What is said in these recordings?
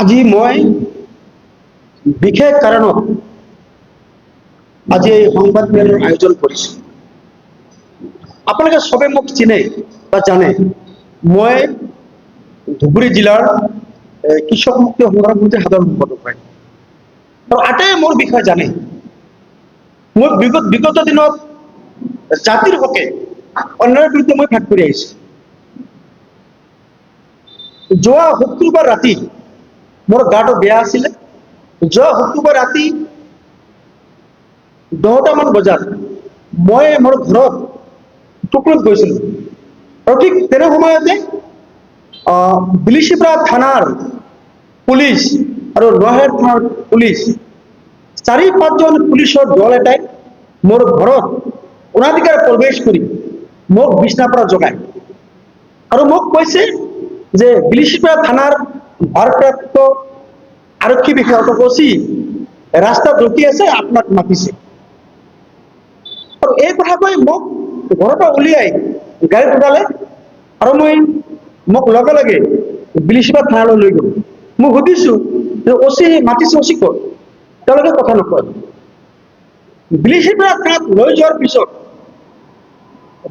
আজি মই বিশেষ কাৰণত আজি এই সংবাদ মেলৰ আয়োজন কৰিছো। আপোনালোকে চবে মোক চিনে বা জানে, মই ধুবুৰী জিলাৰ কৃষক মুক্তি সংগ্ৰাম সমিতিৰ সাধাৰণ সম্পাদক হয় আৰু আটাই মোৰ বিষয়ে জানে। মই বিগত বিগত দিনত জাতিৰ হকে অন্যায়ৰ বিৰুদ্ধে মই ফাইট কৰি আহিছো। যোৱা শুক্ৰবাৰ ৰাতি মোৰ গাটো বেয়া আছিলে। যোৱা শুক্ৰবাৰ ৰাতি 10টামান বজাত মই মোৰ ঘৰত টোপনিত গৈছিলো আৰু ঠিক তেনে সময়তে বিলাসীপাৰা থানাৰ পুলিচ আৰু নহেৰ থানাৰ পুলিচ, চাৰি পাঁচজন পুলিচৰ দল এটাই মোৰ ঘৰত অনাধিকাৰ প্ৰৱেশ কৰি মোক বিছনাৰ পৰা জগায় আৰু মোক কৈছে যে বিলাসীপাৰা থানাৰ ভাৰপ্ৰাপ্ত আৰক্ষী বিষয়া অৰ্থাৎ অচি ৰাস্তাত ৰখি আছে, আপোনাক মাতিছে। আৰু এই কথা কৈ মোক ঘৰৰ পৰা উলিয়াই গাড়ীত উঠালে আৰু মোক লগে লগে বিলাসীপাৰা থানালৈ লৈ গ'ল। মই সুধিছো যে অচি মাতিছে, অচি ক'ত? তেওঁলোকে কথা নকয়। বিলাসীপাৰা থানাত লৈ যোৱাৰ পিছত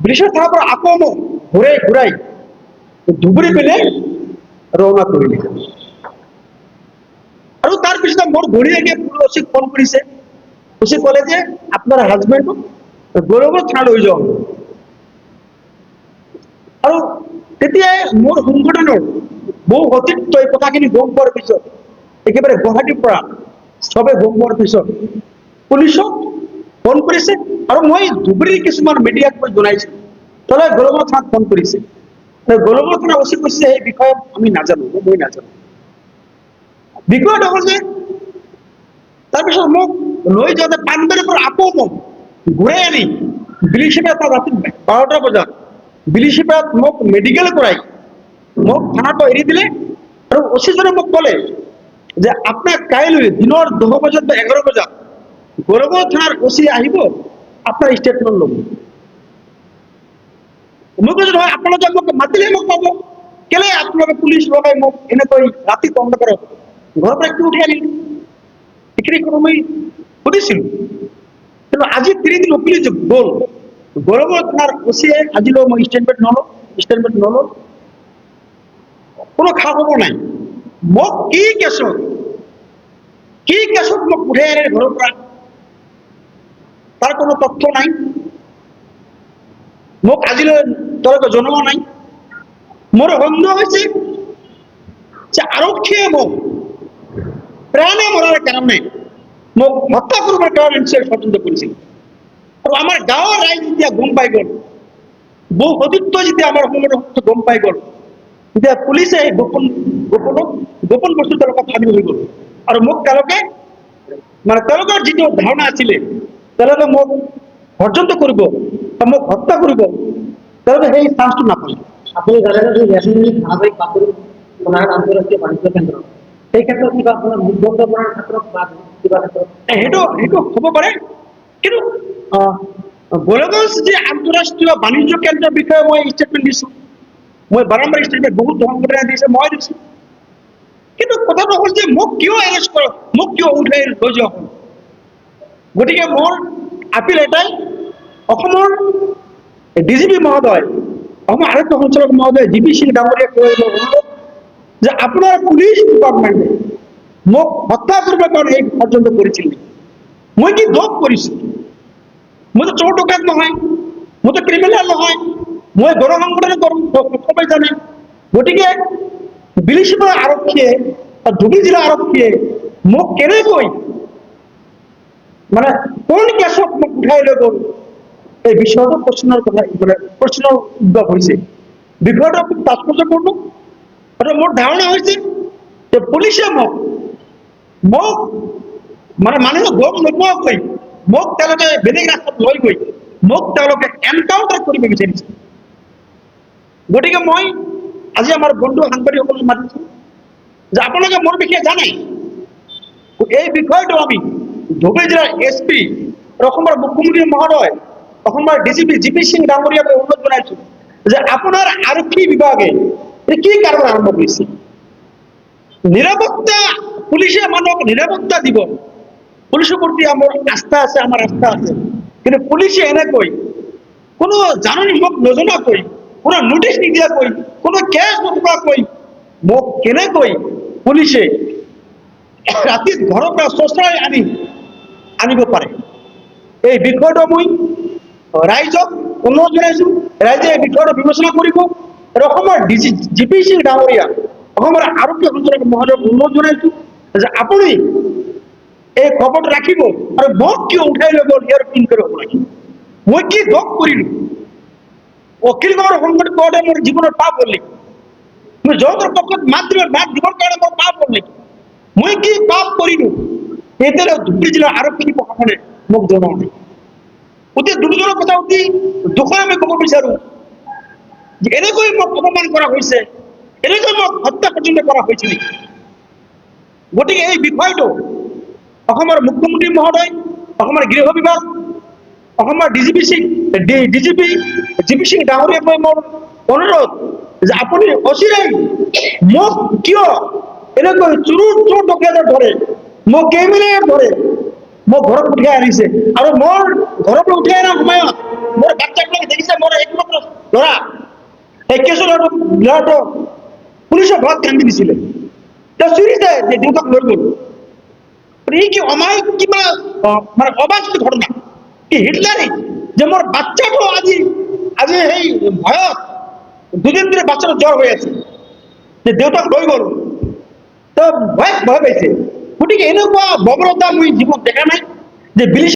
বিলাসীপাৰা থানাৰ পৰা আকৌ মোক ঘূৰাই ঘূৰাই ধুবুৰী পিনে ৰওনা কৰিলে। আৰু তাৰ পিছত মোৰ ঘৈণীয়েকে অচিক ফোন কৰিছে। অচি ক'লে যে আপোনাৰ হাজবেণ্ডক গৌৰৱৰ থানা লৈ যাওক। আৰু তেতিয়াই মোৰ সংগঠনৰ বহু সতীৰ্থ এই কথাখিনি গম পোৱাৰ পিছত, একেবাৰে গুৱাহাটীৰ পৰা চবে গম পোৱাৰ পিছত পুলিচক ফোন কৰিছে আৰু মই ধুবুৰীৰ কিছুমান মিডিয়াক মই জনাইছো, তেওঁলোকে গৌৰৱৰ থানাত ফোন কৰিছে। গৌৰৱৰ থানা অচি কৈছে, সেই বিষয়ে আমি নাজানো, মই নাজানো। বিষয়টো হ'ল যে তাৰপিছত মোক লৈ যাওঁতে পাণবাৰীৰ পৰা আকৌ মোক ঘূৰাই আনি বিলাসীপাৰাত ৰাতি 12টা বজাত বিলাসীপাৰাত মোক মেডিকেল কৰাই মোক থানাৰ পৰা এৰি দিলে। আৰু অচিজনে মোক ক'লে যে আপোনাক কাইলৈ দিনৰ 10 বজাত বা 11 বজাত গৌৰৱ থানাৰ অচি আহিব, আপোনাৰ ষ্টেটমেণ্ট ল'ব। মই কৈছো, নহয়, আপোনালোকে মোক মাতিলে মোক পাব, কেলে আপোনালোকে পুলিচ লগাই মোক এনেকৈ ৰাতি অন্ধকাৰত ঘৰৰ পৰা কিয় উঠি আনিলে? সেইখিনি কথা মই সুধিছিলো। কিন্তু আজি 3 দিন উকলি গ'ল, গৌৰৱৰ থানাৰ অচিয়ে আজিলৈ মই ষ্টেটমেণ্ট নলওঁ, কোনো খা খবৰ নাই। মোক কি কেছত মোক উঠাই আনিলে ঘৰৰ পৰা, তাৰ কোনো তথ্য নাই। মোক আজিলৈ তেওঁলোকে জনোৱা নাই। মোৰ সন্দেহ হৈছে যে আৰক্ষীয়ে মোক প্ৰাণে মৰাৰ কাৰণে, মোক হত্যা কৰিবৰ কাৰণে নিশ্চয় ষড়যন্ত্ৰ কৰিছিল। আৰু আমাৰ গাঁৱৰ ৰাইজ যেতিয়া গম পাই গ'ল, বহু সতীৰ্থ যেতিয়া আমাৰ সংগঠন গম পাই গ'ল, তেতিয়া পুলিচে সেই গোপন গোপনত গোপন বস্তু তেওঁলোকক ফাদিল হৈ গ'ল। আৰু মোক তেওঁলোকে, মানে তেওঁলোকৰ যিটো ধাৰণা আছিলে, তেওঁলোকে মোক ষড়যন্ত্ৰ কৰিব বা মোক হত্যা কৰিব, তেওঁলোকে সেই চান্সটো নাপালে। আপুনি জানেন যে ন্যাশনাল ধাৰাবাহিক বাতৰি গোলাঘাট আন্তঃৰাষ্ট্ৰীয় বাণিজ্য কেন্দ্ৰ, সেই ক্ষেত্ৰত কিবা আপোনাৰ মুখ বন্ধ কৰাৰ ক্ষেত্ৰত বা কিবা ক্ষেত্ৰত? সেইটো হ'ব পাৰে। কিন্তু গোলাগঞ্জ যে আন্তঃৰাষ্ট্ৰীয় বাণিজ্য কেন্দ্ৰৰ বিষয়ে মই ষ্টেটমেণ্ট দিছো, মই বাৰম্বাৰ ষ্টেটমেণ্ট, বহুত সংগঠনে দিছে, মই দিছো। কিন্তু কথাটো হ'ল যে মোক কিয় এৰেষ্ট কৰ, মোক কিয় উঠাই লৈ যোৱা হ'ল? গতিকে মোৰ আপিল এটাই, অসমৰ ডিজিপি মহোদয়, অসমৰ আৰক্ষী সঞ্চালক মহোদয় জি পি সিং ডাঙৰীয়াক কৈ মোৰ অনুৰোধ যে আপোনাৰ পুলিচ ডিপাৰ্টমেণ্টে মোক হত্যা কৰিবৰ কাৰণে এই ষড়যন্ত্ৰ কৰিছিল নেকি? মই কি দোষ কৰিছো? মইতো চোৰ ডকাইত নহয়, মইতো ক্ৰিমিনেল নহয়, মই গণ সংগঠন কৰোঁ, সবেই জানে। গতিকে বিলাসীপাৰা আৰক্ষীয়ে বা ধুবুৰী জিলা আৰক্ষীয়ে মোক কেনেকৈ, মানে কোন কেছত মোক উঠাই লৈ গ'ল, এই বিষয়টো প্ৰশ্নৰ কথা, মানে প্ৰশ্নৰ উদ্ভৱ হৈছে। বিষয়টো খুব তাৎপৰ্যপূৰ্ণ আৰু মোৰ ধাৰণা হৈছে যে পুলিচে মোক মানে মানুহে গম নোপোৱাকৈ মোক তেওঁলোকে বেলেগ ৰাস্তাত লৈ গৈ মোক তেওঁলোকে এনকাউণ্টাৰ কৰিব বিচাৰিছে। গতিকে মই আজি আমাৰ বন্ধু সাংবাদিকসকলক মাতিছো যে আপোনালোকে মোৰ বিষয়ে জানে, এই বিষয়টো আমি ধুবুৰী জিলাৰ এছ পি, অসমৰ মুখ্যমন্ত্ৰী মহোদয়, অসমৰ ডিজিপি জি পি সিং ডাঙৰীয়াক অনুৰোধ জনাইছো যে আপোনাৰ আৰক্ষী বিভাগে এই কি কাৰবাৰ আৰম্ভ কৰিছে? নিৰাপত্তা, পুলিচে মানুহক নিৰাপত্তা দিব, পুলিচৰ প্ৰতি আমাৰ আস্থা আছে, আমাৰ আস্থা আছে। কিন্তু পুলিচে এনেকৈ কোনো জাননী মোক নজনোৱাকৈ, কোনো নোটিচ নিদিয়াকৈ, কোনো কেছ নথকাকৈ মোক কেনেকৈ পুলিচে ৰাতি ঘৰৰ পৰা চোঁচৰাই আনিব পাৰে? এই বিষয়টো মই ৰাইজক অনুৰোধ জনাইছো, ৰাইজে এই বিষয়টো বিবেচনা কৰিব। আৰু অসমৰ জি পি সিং ডাঙৰীয়া, অসমৰ আৰক্ষী সঞ্চালক মহোদয়ক অনুৰোধ জনাইছো যে আপুনি এই খবৰটো ৰাখিব আৰু মোক কিয় উঠাই লৈ গ'ল, ইয়াৰ ইনকুৱাৰী হ'ব লাগিব। মই কি দোষ কৰিলো? অখিল গগৈৰ সংগঠন কৰোঁতে মোৰ জীৱনৰ পাপ হ'ল নেকি? মই জয়ন্তৰ পক্ষত মাত দিবৰ কাৰণে মোৰ পাপ হ'ল নেকি? মই কি পাপ কৰিলো, এতিয়ালৈ ধুবুৰী জিলাৰ আৰক্ষী প্ৰশাসনে মোক জনোৱা নাই। অতি দুখজনক কথা, অতি দুখৰে মই ক'ব বিচাৰো যে এনেকৈ মোক অপমান কৰা হৈছে, এনেকৈ মোক হত্যা পৰ্যন্ত কৰা হৈছে নেকি? গতিকে এই বিষয়টো অসমৰ মুখ্যমন্ত্ৰী মহোদয়, অসমৰ গৃহ বিভাগ, অসমৰ DGP Singh, DGP G P Singh ডাঙৰীয়াক মই মোৰ অনুৰোধ যে আপুনি অচিৰেই মোক কিয় এনেকৈ চোৰ ডকাইতৰ ধৰে, মোক কেইমিনিট ধৰে মোক ঘৰত উঠাই আনিছে? আৰু মোৰ ঘৰৰ পৰা উঠাই অনাৰ সময়ত মোৰ বাচ্চাবিলাক দেখিছে, মোৰ একমাত্ৰ ল'ৰা, সেই কেঁচু ল'ৰাটো পুলিচৰ ঘৰত কান্দি দিছিলে। তেওঁ চিঞৰিছে যে দেউতাক লৈ গ'ল। এই কি অমায়িক, কিবা মানে অবাস্তৱ ঘটনা, কি হিটলাৰী যে মোৰ বাচ্চাটো আজি সেই ভয়ত 2 দিন ধৰি বাচ্চাটো জ্বৰ হৈ আছে যে দেউতাক লৈ গ'ল, তো ভয় পাইছে। গতিকে এনেকুৱা বৰ্বৰতা মই জীৱনত দেখা নাই যে বিলিচ